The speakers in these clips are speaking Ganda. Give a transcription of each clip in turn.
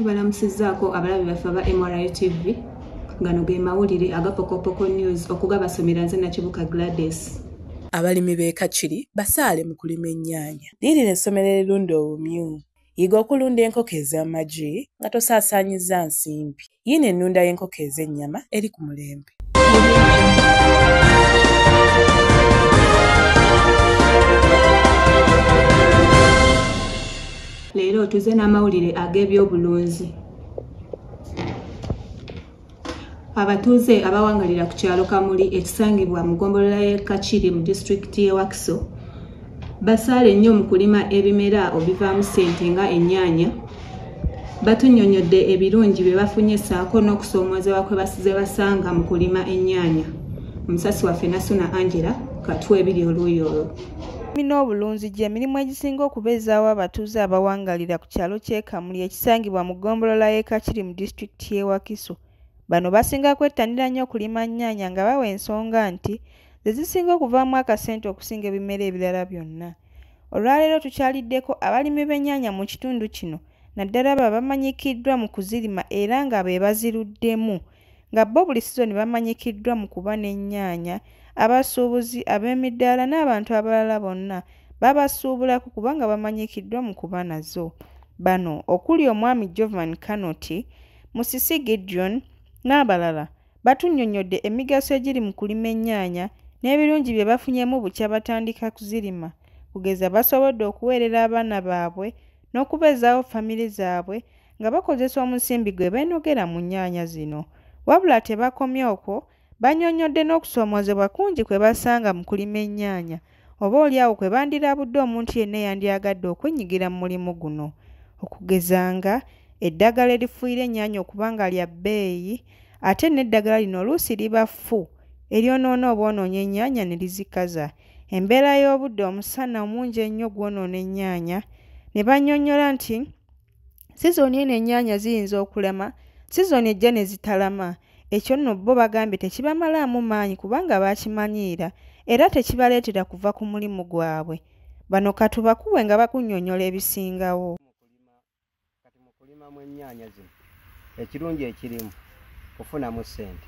Tubalamusizzaako abalabi baffe aba MRU TV. Gano ge mawulire aga Pokopoko News okugabasomera nze Nakibuka Gladys. Abalimi b'e Kakiri basaale mu kulima ennyaanya. Liirino essomero erirunda obumyu. Yiga okulunda enkoko ez'amagi nga tosaasaanyizza nsimbi. Yiino ennunda y'enkoko ez'ennyama eri ku mulembe. Leero tuze n'amawulire ag'ebyobulunzi. Abatuuze abawangalira ku kyalo Kamuli ekisangibwa mu ggombolola y'e Kakiri mu disitulikiti y'e Wakiso basaale nnyo mu kulima ebimera obivaamu ssente nga ennyaanya. Batunnyonnyodde ebirungi bye bafunye ssaako n'okusoomoozebwa kwe basize basanga mu kulima ennyaanya. Omusasi waffe Nasuna Angela katuwa ebiri oluuyi olwo. N'obulunzi gy'emirimu egisinga okubeezaawo abatuuze abawangalira ku kyalo ky'e Kamuli ekisangibwa mu ggombolola y'e Kakiri mu disitulikiti y'e Wakiso. Bano basinga kwettanira nnyo okulima nnyaanya nga bawa ensonga nti ze zisinga okuvaamu akasente okusinga ebimera ebirala byonna. Olwaleero tukyaliddeko abalimi b'ennyaanya mu kitundu kino naddala abo abamanyikiddwa mu kuzirima era nga be baziruddemu nga bo buli sizoni bamanyikiddwa mu kuba n'ennyaanya. Abasuubuzi, ab'emidaala n'abantu abalala bonna babasuubulako kubanga bamanyikiddwa mu kuba nazo. Bano okuli omwami Jovan Kanoti, Musisi Gideon n'abalala batunnyonnyodde emigaso egiri mu kulima ennyaanya n'ebirungi bye bafunyemu bukya batandika kuzirima. Kugeza basobodde okuweerera abaana baabwe n'okubeezaawo famire zaabwe nga bakozesa omusimbi gwe beenogera mu nnyaanya zino. Wabula tebakomye okwo, bannyonnyodde n'okusoomoozebwa kungi kwe basanga mu kulima ennyaanya oba oliawo kwe bandirabudde omuntu yenna eyandyagadde okwenyigira mu mulimu guno. Okugeza nga eddagala erifuuyira ennyaanya okuba nga lya bbeeyi ate n'eddagala lino oluusi liba ffu eryonoona obwonoonyi ennyaanya ne lizikaza. Embeera y'obudde omusana omungi ennyo gwonoona ennyaanya ne bannyonnyola nti sizoni eno ennyaanya ziyinza okulama, sizoni ejja ne zitalama. Ekyo nno bo bagambye tekibamalaamu maanyi kubanga baakimanyiira era tekibaleetera kuva ku mulimu gwabwe. Bano katubakuwe nga bakunnyonnyola ebisingawo. Kati mu kulimamu ennyaanya zino ekirungi ekirimu ofunamu ssente,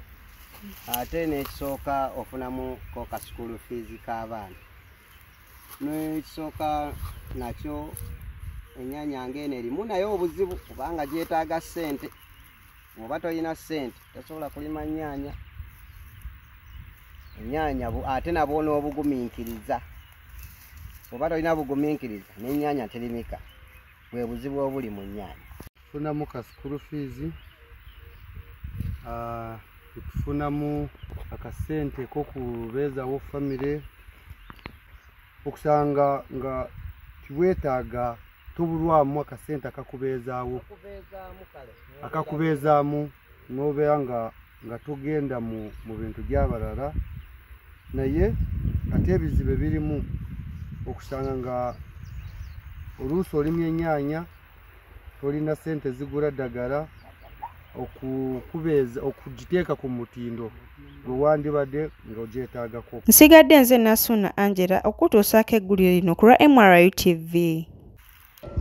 ate n'ekisooka ofunamu ko ka school fees k'abaana, n'ekisooka nakyo ennyaanya ng'eno erimu naye obuzibu kubanga gyetaaga ssente. Bw'oba tolina ssente tosobola kulima nnyaanya. Ennyaanya ate nabwo n'obugumiikiriza, bw'oba tolina bugumiikiriza n'ennyaanya terimika. Bwe buzibu obuli mu nnyaanya. Tufunamu ka school fees, tufunamu akasente k'okubeezaawo famire, okusanga nga tiweetaaga tobulwamu akasente akakubeezaawo n'obeera nga togenda mu bintu by'abalala. Naye ate ebizibu ebirimu okusanga nga oluusi olimye ennyaanya tolina ssente zigula ddagala okugiteeka ku mutindo gwe wandibadde ng'ogyetaagako. Nsigadde nze Nasuna Angela okutuusaako eggulire lino ku lwa MRU TV.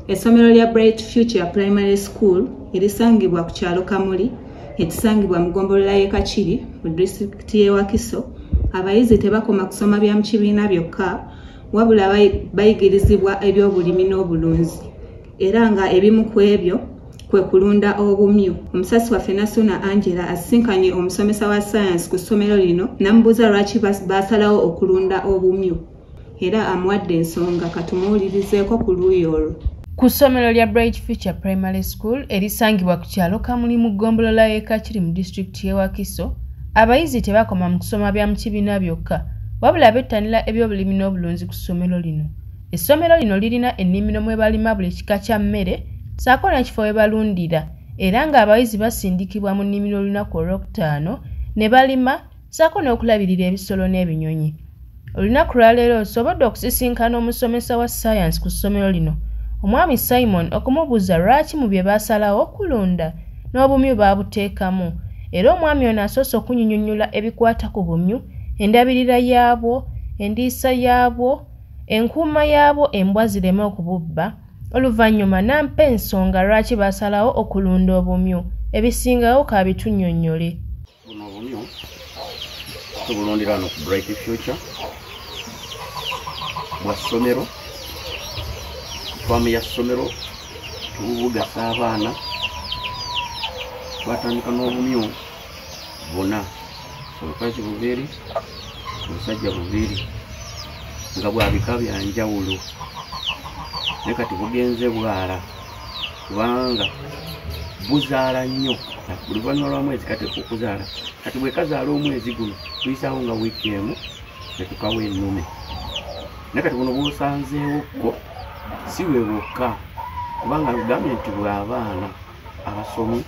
Essomero lya Bright Future Primary School erisangibwa ku kyalo Kamuli ekisangibwa mu ggombolola y'e Kakiri mu disitulikiti y'e Wakiso, abayizi tebakoma kusoma bya mu kibiina byokka wabula bayigirizibwa ebyobulimi n'obulunzi era nga ebimu ku ebyo kwe kulunda obumyu. Omusasi waffe Nasuna Angela asisinkanye omusomesa wa ssaayansi ku ssomero lino n'amubuuza lwaki baasalawo okulunda obumyu era amuwadde ensonga. Katumuwulirizeeko ku luuyi olwo. Ku ssomero lya Bright Future Primary School erisangibwa ku kyalo Kamuli mu ggombolola y'e Kakiri mu disitulikiti y'e Wakiso, abayizi tebakoma mu kusoma bya mu kibiina byokka wabula bettanira ebyobulimi n'obulunzi ku ssomero lino. Essomero lino lirina ennimiro mwe balima buli kika kya mmere ssaako n'ekifo we balundira era ng'abayizi basindikibwa mu nnimiro olunaku olwokutaano ne balima ssaako n'okulabirira ebisolo n'ebinyonyi. Olunaku lwaleero osobodde okusisinkana omusomesa wa ssaayansi ku ssomero lino omwami Simon okumubuuza lwaki mu bye baasalawo okulunda n'obumyu baabuteekamu era omwami ono asoose okunnyonnyola ebikwata ku bumyu, endabirira yaabwo, endiisa yaabwo, enkuuma yaabwo embwa zireme okububba, Oluvannyuma n'ampa ensonga lwaki basalawo okulunda obumyu. Ebisingawo kabitunnyonnyole. Buno obumyu tubulundira wano ku Bright Future bwa ssomero, faamu ya ssomero, tubugasa abaana. Twatandika n'obumyu buna, obukazi bubiri, obusajja bubiri, nga bwa bika bya njawulo. Naye kati bugenze bwala kubanga buzaala nnyo. Buli luvannyuma lwa mwezi kati okuzaala. Kati bwe kazaala omwezi guno tuyisaawo nga wiiki emu ne tukawa ennume. Naye kati buno bw'osanzeewokko si bwe bwokka, kubanga lugambye nti bw'abaana abasomi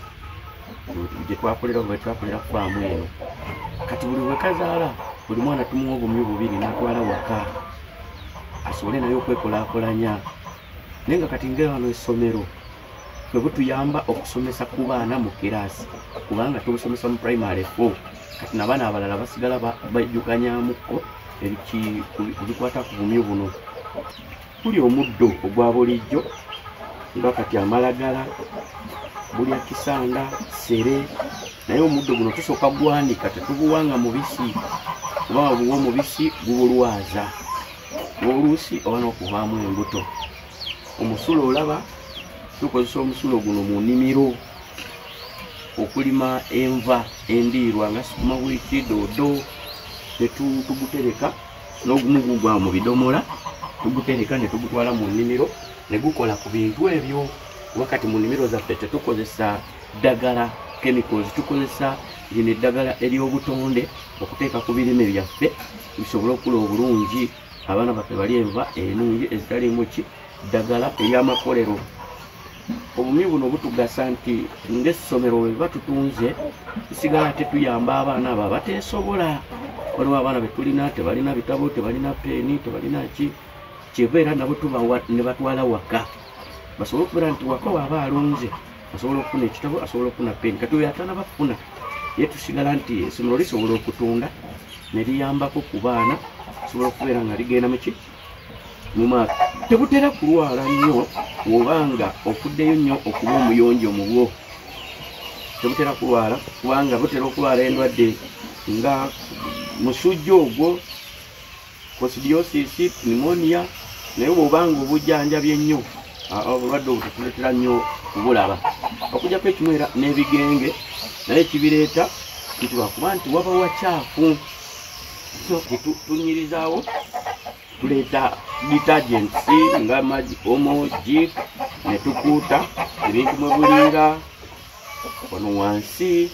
gye twakolera bwe twakolera faamu eno. Kati buli bwe kazaala buli mwana tumuwa obumyu bubiri n'atwala waka asobole naye okwekulaakulanya. Naye nga kati nga wano essomero ffe butuyamba okusomesa ku baana mu kiraasi, kubanga tubusomesa mu primary 4. Kati n'abaana abalala basigala bajjukanyamukko ebikwata ku bumyu buno. Buli omuddo ogwa bulijjo nga kati amalagala, bulya kisanga, sere, naye omuddo guno tusooka gwanika, tetubuwanga mubisi, kubanga buwa omubisi gubulwaza oluusi oba n'okuvaamu embuto. Omusulo olaba tukozesa omusulo guno mu nnimiro okulima enva endiirwa nga sukuma wiiki, doodo, ne tugutereka n'ogumu gugwa mu bidomola, tugutereka ne tugutwala mu nnimiro ne gukola ku bintu ebyo. Kuba kati mu nnimiro zaffe tetukozesa ddagala chemicals, tukozesa lino eddagala ery'obutonde okuteeka ku birime byaffe bisobole okula obulungi. Abaana baffe bali enva ennungi ezitaliimu ki ddagala ery'amakolero. Obumyu buno butugasa nti ng'essomero bwe batutunze tusigala tetuyamba abaana abo abateesobola. Waliwo abaana be tulina tebalina bitabo, tebalina peeni, tebalina ki, kyeva era nabo tubawa ne batwala waka basobole okubeera nti waka waaba alunze asobola okufuna ekitabo, asobola okufuna peeni. Kati oyo atanaba kufuna ye tusigala nti essomero lisobola okutunda ne liyambako ku baana asobola okubeera nga ligenda muki mu maaso. Tebutera kulwala nnyo obanga ofuddeyo nnyo okuba omuyonjo mu bwo. Tebutera kulwala kubanga butera okulwala endwadde nga musujja ogwo, coccidiosis, pneumonia, naye bw'obanga obujjanjabye ennyo obulwadde obwo tetuleetera nnyo kubulaba. Okuggyako ekimu era n'ebigenge, naye kibireeta nti lwakuba nti waba wakyafu. So tunyirizaawo, tuleeta detergents nga amazzi, omo, jik, ne tukuuta ebintu mwe buliira wano wansi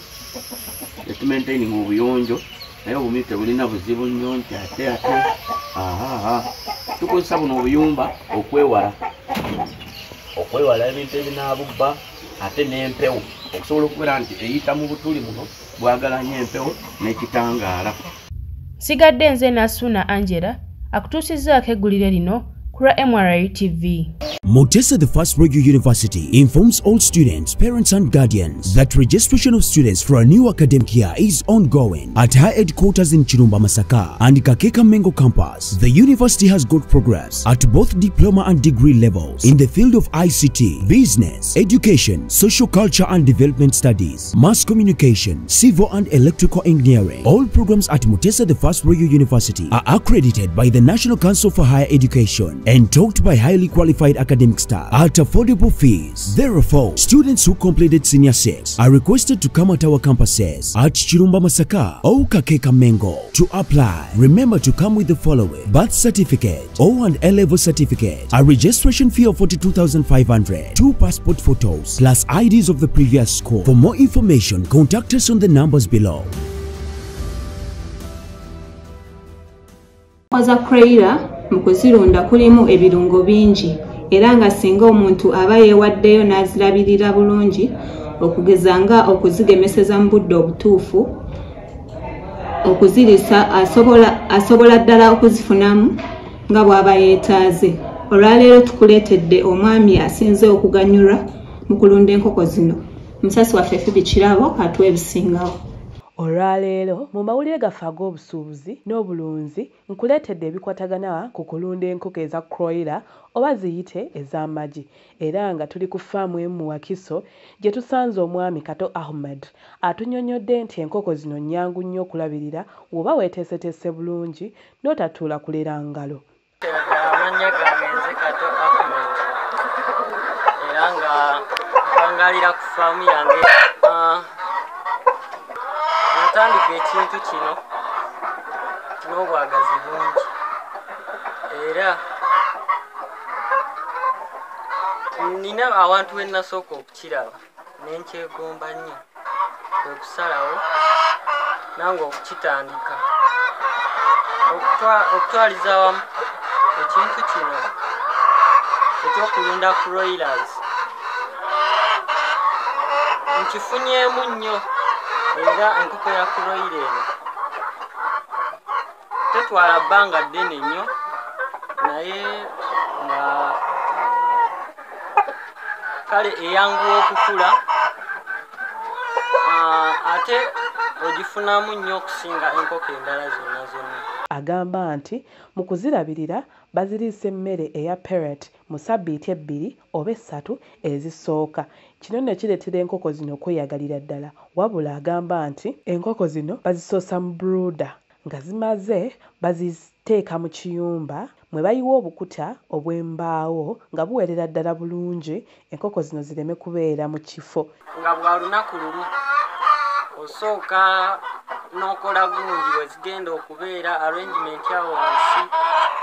ne tumaintaininga obuyonjo. Naye obumyu tebulina buzibu nnyo nti ate ate tukozesa buno obuyumba okwewala ebintu ebinaabubba ate n'empewo okusobola okubeera nti eyita mu butuli buno bwagala nnyo empewo n'ekitangaala. Nsigadde nze Nasuna Angela akutuusizzaako eggulire lino ku lwa MRU TV. Mutesa the First Radio University informs all students, parents and guardians that registration of students for a new academic year is ongoing at her headquarters in Chirumba, Masaka and Kakeka Mengo campus. The university has got progress at both diploma and degree levels in the field of ICT, business, education, social culture and development studies, mass communication, civil and electrical engineering. All programs at Mutesa the First Radio University are accredited by the National Council for Higher Education and taught by highly qualified academic staff at affordable fees. Therefore, students who completed Senior 6 are requested to come at our campuses at Chirumba Masaka or Kakeka Mengo to apply. Remember to come with the following: birth certificate, O and A level certificate, a registration fee of 42,500, 2 passport photos, plus IDs of the previous school. For more information, contact us on the numbers below. Za Kroiler mu kuzirunda kulimu ebirungo bingi era nga singa omuntu aba yeewaddeyo n'azirabirira bulungi okugeza nga okuzigemeseza mu budde obutuufu, okuzirisa asobola ddala okuzifunamu nga bw'aba yeetaaze. Olwaleero tukuleetedde omwami asinze okuganyulwa mu kulunda enkoko zino. Omusasi waffe Phoebe Kirabo atuwa ebisingawo. Olwaleero mu mawulire gaffe ag'obusuubuzi n'obulunzi nkuleetedde ebikwatagana ku kulunda enkoko eza Kuroiler oba ziyite ez'amagi, era nga tuli ku ffaamu emu mu Wakiso gye tusanze omwami Kato Ahmed atunnyonnyodde nti enkoko zino nnyangu nnyo okulabirira bw'oba weeteeseteese bulungi n'otatuula kulera ngalo. Amannya gange nze Kato Ahmed era nga mpangalira ku ffaamu yange. Natandika ekintu kino n'obwagazi bungi era nina awantu we nasooka okukiraba ne nkyegomba nnyo, kwe kusalawo nange okukitandika. Okutwaliza awamu ekintu kino ekyokulunda Kuroilers nkifunyeemu nnyo, era enkoko ya Kuroiler eno tetwala bbanga ddene nnyo, naye nga kale eyanguwa okukula, ate ogifunamu nnyo okusinga enkoko endala zonna zonna. Agamba nti mu kuzirabirira baziriisa emmere eya pellet mu sabbiiti 2 oba 3 ezisooka. Kino nno kireetera enkoko zino okweyagalira ddala. Wabula agamba nti enkoko zino bazisoosa mu brooder, nga zimaze baziteeka mu kiyumba mwe bayiwa obukuta obw'embaawo nga buwerera ddala bulungi, enkoko zino zireme kubeera mu kifo. Nga bwa lunaku lumu osooka n'okola gundi we zigenda okubeera arrangement awo wansi,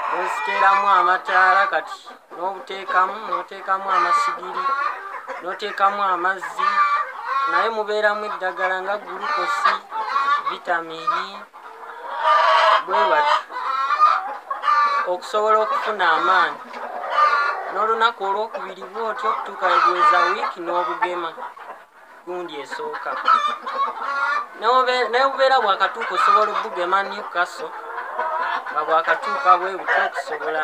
n'oziteeramu amataala kati n'obuteekamu, n'oteekamu amasigiri, n'oteekamu amazzi, naye mubeeramu eddagala nga gulukosi, vitamiini, bwe batyo okusobola okufuna amaanyi. N'olunaku olwokubiri bw'otyo okutuuka lwe wiiki n'obugema gundi esooka. Naye obubeera bwakatuuka osobola obugema Newcastle nga bwakatuuka bwe butyo okusobola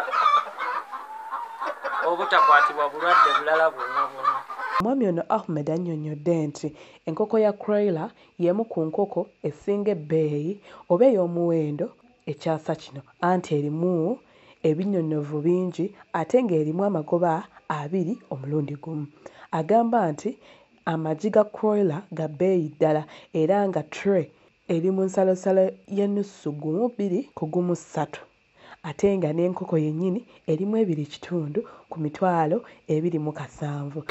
obutakwatibwa bulwadde bulala bwonna bwonna. Omwami ono Ahmed annyonnyodde nti enkoko ya Kuroiler y'emu ku nkoko esinga ebbeeyi oba ey'omuwendo ekyasa kino, anti erimu ebinnyonnyovu bingi ate ng'erimu amagoba 20 omulundi gumu. Agamba nti amagi ga Kuroiler ga bbeeyi ddala era nga tray eri mu nsalosalo y'ennusu 1.2 ku 1.3, ate nga n'enkoko yennyini erimu 2.5 ku mitwalo 27.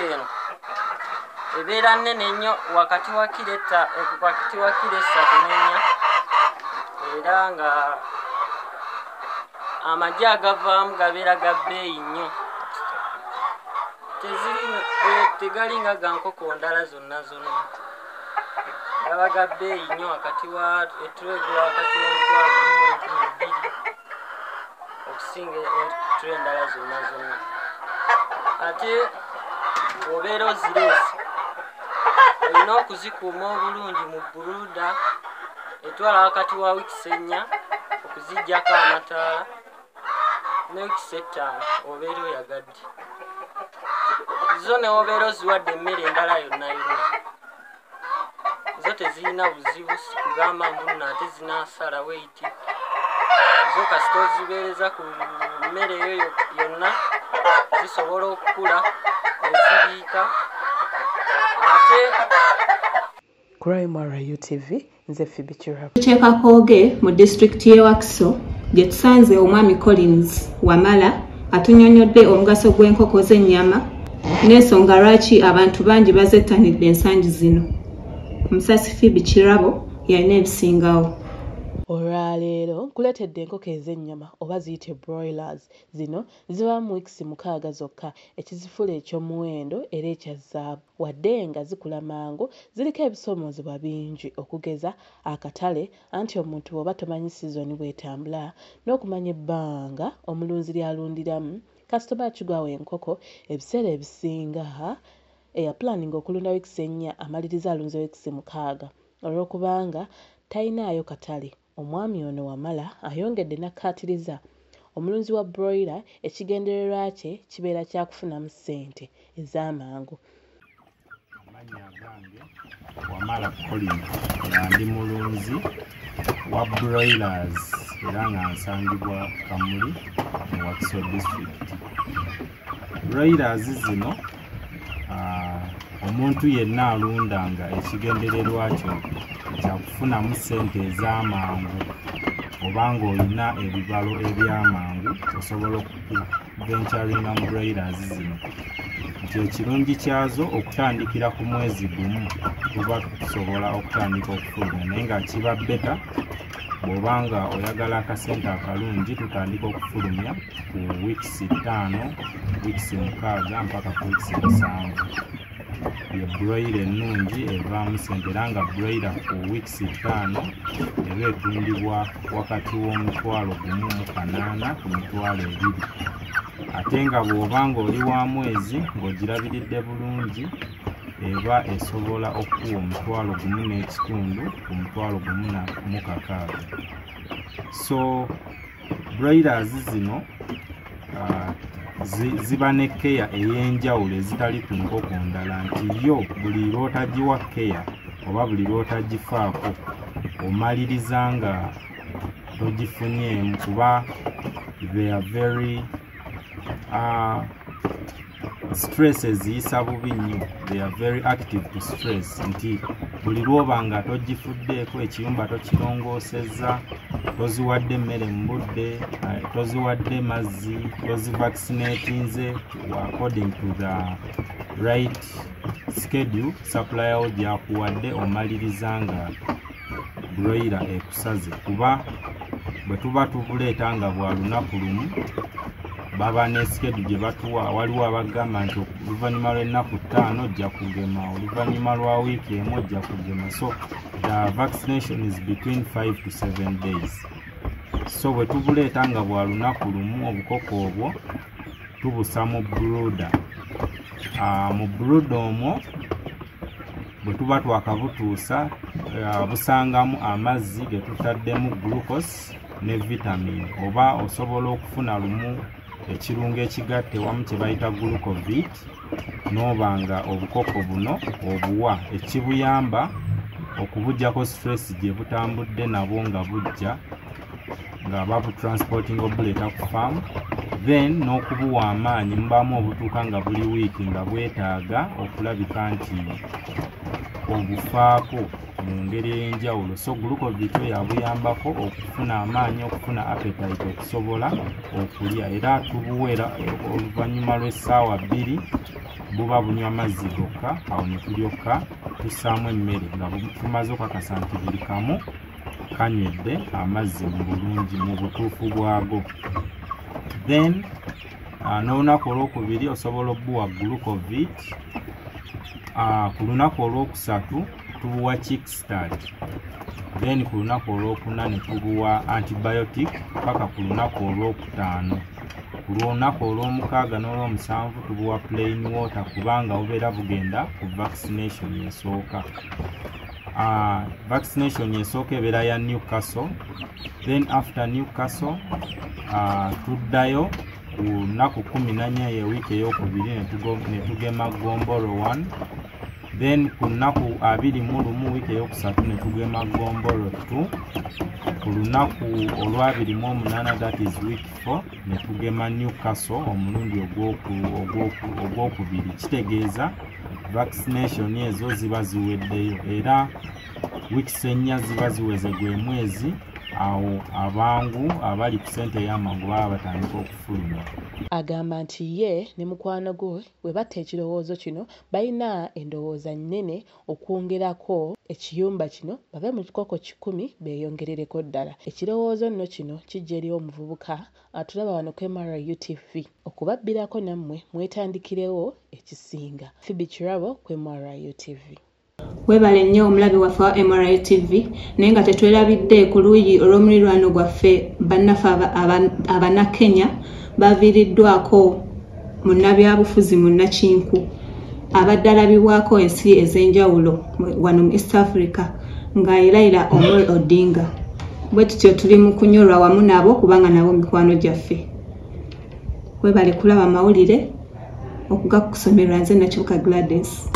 Ebeera nnene nnyo wakati wa kilo 3 ne 4, era nga amagi agavaamu gabeera ga bbeeyi nnyo, tegali nga ga nkoko ndala zonna zonna, gaba ga bbeeyi nnyo wakati wa etule egula wakati wa 1,200 okusinga etule endala zonna zonna. Ate bw'obeera ozireese olina okuzikuuma obulungi mu buluda, etwala wakati wa wiiki 4 okuziggyako amataala ne wiiki 5 obeera oyagadde. Zo ne wobeera oziwadde emmere endala yonna yonna, zo tezirina buzibu, sikugamba mbu nno ate zinaasala weiti. Zo kasita ozibeereza ku mmere eyo yonna zisobola okukula nezibiika. Ate Crime UTV, nze Phoebe Kirabo. Kyekakooge mu disitulikiti y'e Wakiso gye tusanze omwami Collins Wamala atunnyonnyodde omugaso gw'enkoko z'ennyama n'ensonga lwaki abantu bangi bazettanidde ensangi zino. Omusasi Phoebe Kirabo yalina ebisingawo. Olwaleero nkuleetedde enkoko ez'ennyama oba ziyite broilers. Zino ziba mu wiiki 6 zokka, ekizifuula eky'omuwendo era ekya zaabu. Wadde nga zikula mangu, ziriko ebisoomoozebwa bingi okugeza akatale, anti omuntu bw'oba tomanyi sizoni bw'etambula n'okumanya ebbanga omulunzi ly'alundiramu. Kasitoma akigwawo enkoko ebiseera ebisinga eyapulaninga okulunda wiiki 4 amaliriza alunze wiiki 6 olw'okubanga talinaayo katale. Omwami ono Wamala ayongedde n'akkaatiriza omulunzi wa broiler ekigendererwa kye kibeera kya kufunamu ssente ez'amangu. Amannya gange Wamala Colin, nga ndi mulunzi wa broilers era nga nsangibwa Kamuli mu Wakiso District. Broilers zino omuntu yenna alunda nga ekigendererwa kyo kyakufunamu ssente ez'amangu oba ng'olina ebibalo eby'amangu, osobola okuventuringa mu broilers zino. Nti ekirungi kyazo okutandikira ku mwezi gumu tuba tusobola okutandika okufulumya, naye nga kiba better bw'oba nga oyagala akasente akalungi tutandika okufulumya ku weeks 5, weeks 6 mpaka ku weeks 7. Ye broiler ennungi evaamu ssente era nga broiler ku weeks 5 eba etundibwa wakati w'1,800 ku 2,000. Ate nga bw'oba ng'oli wa mwezi ng'ogirabiridde bulungi eba esobola okuwa 1,500 ku 1,600. So broilers zino ziba ne keya ey'enjawulo ezitali ku nkoko ndala, nti yo buli lw'otagiwa keya oba buli lw'otagifaako omaliriza nga togifunyeemu, kuba they are very stress eziyisa bubi nnyo. They are very active to stress, nti buli lw'oba nga togifuddeeko, ekiyumba tokirongoosezza, toziwadde emmere mu budde, toziwadde mazzi, tozivaccinatinze according to the right schedule supplier wo gy'akuwadde, omaliriza nga broiler ekusaze. Kuba bwe tuba tubuleeta nga bwa lunaku lumu baba ne schedule gye batuwa. Waliwo abagamba nti oluvannyuma lw'ennaku 5 ojja kugema, oluvannyuma lwa wiiki emu ojja kugema. So the vaccination is between 5 to 7 days. So bwe tubuleeta nga bwa lunaku lumu obukoko obwo tubusa mu brooder. Mu brooder omwo bwe tuba twakabutuusa busangamu amazzi ge tutaddemu glucose ne vitamin, oba osobola okufuna lumu ekirungo ekigatte wamu kye bayita glucovit, n'oba nga obukoko buno obuwa ekibuyamba okubuggyako stress gye butambudde nabwo nga bujja nga babutransporting obuleeta ku farm, then n'okubuwa amaanyi. Mubaamu obutuuka nga buli wiiki nga bwetaaga okulabika nti obufaako mu ngeri ey'enjawulo. So glucovit oyo abuyambako okufuna amaanyi, okufuna appetite, okusobola okulya. Era tubuweera oluvannyuma lw'essaawa 2 buba bunywa mazzi gokka, awo ne tulyoka tussaamu emmere nga tumaze okukakasa nti buli kamu kanywedde amazzi mu bulungi mu butuufu bwago. Then n'olunaku olwokubiri osobola obuwa glucovit. Ku lunaku olwokusatu tubuwa kickstart, then ku lunaku olwokuna ne tubuwa antibiotic paka ku lunaku olwokutaano. Ku lunaku olwomukaaga n'olwomusanvu tubuwa plain water, kubanga bubeera bugenda ku vaccination esooka. Vaccination esooka ebeera ya Newcastle, then after Newcastle tuddayo ku lunaku 14 y'ewiiki ey'okubiri ne tugema Gomboro 1, then ku lunaku 21 wiiki eyokusatu ne tugema Gomboro 2, ku lunaku olw'28 that is week 4 ne tugema Newcastle omulundi ogwokubiri. Kitegeeza vaccination ezo ziba ziweddeyo, era weeks 4 ziba ziweze gwe mwezi. Awo abangu abali ku ssente ey'amangu baba batandika okufulumya. Agamba nti ye ne mukwano gwe bwe batta ekirowoozo kino balina endowooza nnene okwongerako ekiyumba kino bave mu kikoko 100 beeyongerereko ddala. Ekirowoozo nno kino kijja eri omuvubuka atulaba wano ku MRU TV okubabbirako nammwe mwetandikirewo ekisinga. Phoebe Kirabo ku MRU TV. Webale nnyo omulabi waffe wa MRU TV, naye nga tetwerabidde ku luuyi olw'omuliraano gwaffe bannaffe Abannakenya baviiriddwako munnabyabufuzi munnakinku abadde alabibwako ensi ez'enjawulo wano mu East Africa nga ye Raila Amolo Odinga. Bwe tutyo tuli mu kunyolwa wamu nabo kubanga nabo mikwano gyaffe. Webale kulaba mawulire okugakusomerwa nze Nakibuka Gladys.